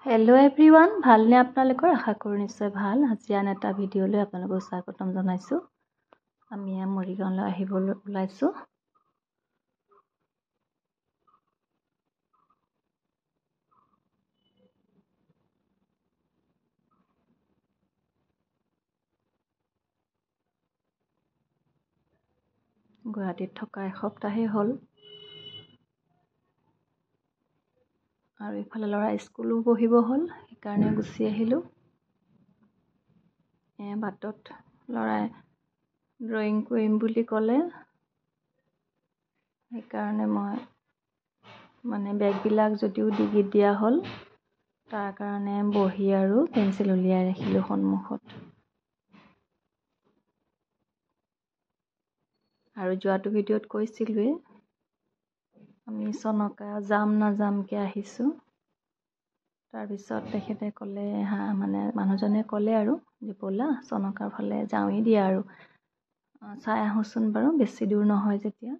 Hello' everyone, ভালনে আপোনালোকৰ? আশা কৰোঁ নিশ্চয় ভাল। আজি আন এটা ভিডিঅ'লৈ আপোনালোকক স্বাগতম জনাইছোঁ। আমি মৰিগাঁৱলৈ আহিবলৈ ওলাইছোঁ। গুৱাহাটীত থকা এসপ্তাহেই হ'ল আৰু ইফালে ল'ৰা স্কুলো বহিব হ'ল, সেইকাৰণে গুচি আহিলোঁ। বাটত ল'ৰাই ড্ৰয়িং কৰিম বুলি ক'লে, সেইকাৰণে মই মানে বেগবিলাক যদিও ডিগিত দিয়া হ'ল, তাৰ কাৰণে বহী আৰু পেঞ্চিল উলিয়াই ৰাখিলোঁ সন্মুখত। আৰু যোৱাটো ভিডিঅ'ত কৈছিলোঁৱেই, আমি চনকা যাম নাযামকৈ আহিছোঁ। তাৰপিছত তেখেতে ক'লে, হা মানে মানুহজনে ক'লে আৰু যে ব'লা চনকাৰ ফালে যাওঁৱেই দিয়া আৰু চাই আহোঁচোন বাৰু, বেছি দূৰ নহয় যেতিয়া।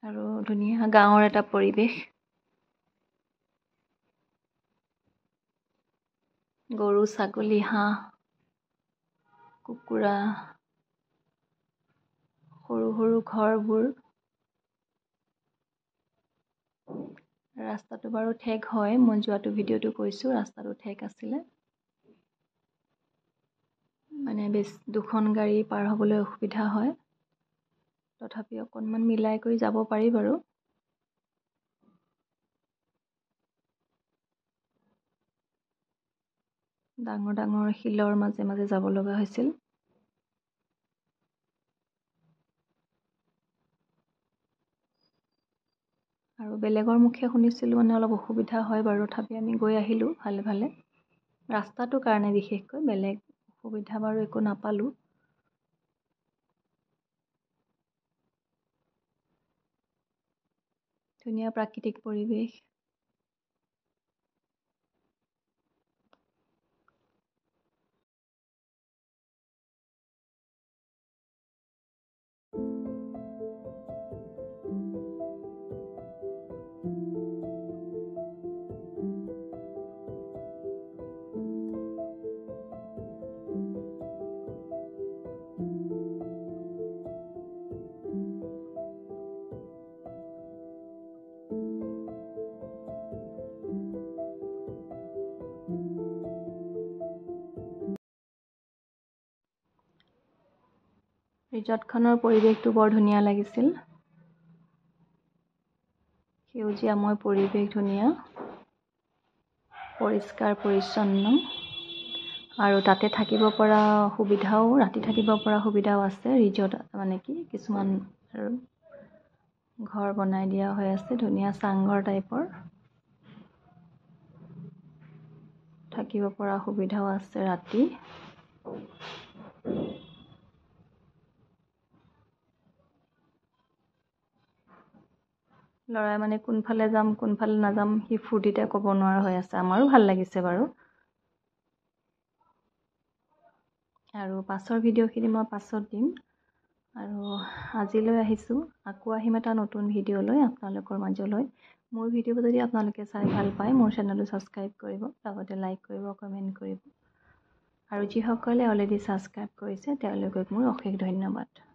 আৰু ধুনীয়া গাঁৱৰ এটা পৰিৱেশ, গৰু ছাগলী হাঁহ কুকুৰা, সৰু সৰু ঘৰবোৰ। ৰাস্তাটো বাৰু ঠেক হয়, মই যোৱাটো ভিডিঅ'টো কৈছোঁ, ৰাস্তাটো ঠেক আছিলে, মানে বেছ দুখন গাড়ী পাৰ হ'বলৈ অসুবিধা হয়। তথাপি অকণমান মিলাই কৰি যাব পাৰি বাৰু। ডাঙৰ ডাঙৰ শিলৰ মাজে মাজে যাব লগা হৈছিল। আৰু বেলেগৰ মুখে শুনিছিলোঁ মানে অলপ অসুবিধা হয় বাৰু, তথাপি আমি গৈ আহিলোঁ ভালে ভালে। ৰাস্তাটোৰ কাৰণে বিশেষকৈ বেলেগ অসুবিধা বাৰু একো নাপালোঁ। ধুনীয়া প্ৰাকৃতিক পৰিৱেশ। ৰিজৰ্টখনৰ পৰিৱেশটো বৰ ধুনীয়া লাগিছিল, সেউজীয়াময় পৰিৱেশ, ধুনীয়া পৰিষ্কাৰ পৰিচ্ছন্ন। আৰু তাতে থাকিব পৰা সুবিধাও, ৰাতি থাকিব পৰা সুবিধাও আছে। ৰিজৰ্ট মানে কি কিছুমান ঘৰ বনাই দিয়া হৈ আছে, ধুনীয়া চাংঘৰ টাইপৰ, থাকিব পৰা সুবিধাও আছে ৰাতি। ল'ৰাই মানে কোনফালে যাম কোনফালে নাযাম সি ফূৰ্তিতে ক'ব নোৱাৰা হৈ আছে। আমাৰো ভাল লাগিছে বাৰু। আৰু পাছৰ ভিডিঅ'খিনি মই পাছত দিম। আৰু আজিলৈ আহিছোঁ, আকৌ আহিম এটা নতুন ভিডিঅ'লৈ আপোনালোকৰ মাজলৈ। মোৰ ভিডিঅ' যদি আপোনালোকে চাই ভাল পায়, মোৰ চেনেলটো ছাবস্ক্ৰাইব কৰিব, লগতে লাইক কৰিব, কমেণ্ট কৰিব। আৰু যিসকলে অলৰেডি ছাবস্ক্ৰাইব কৰিছে তেওঁলোকক মোৰ অশেষ ধন্যবাদ।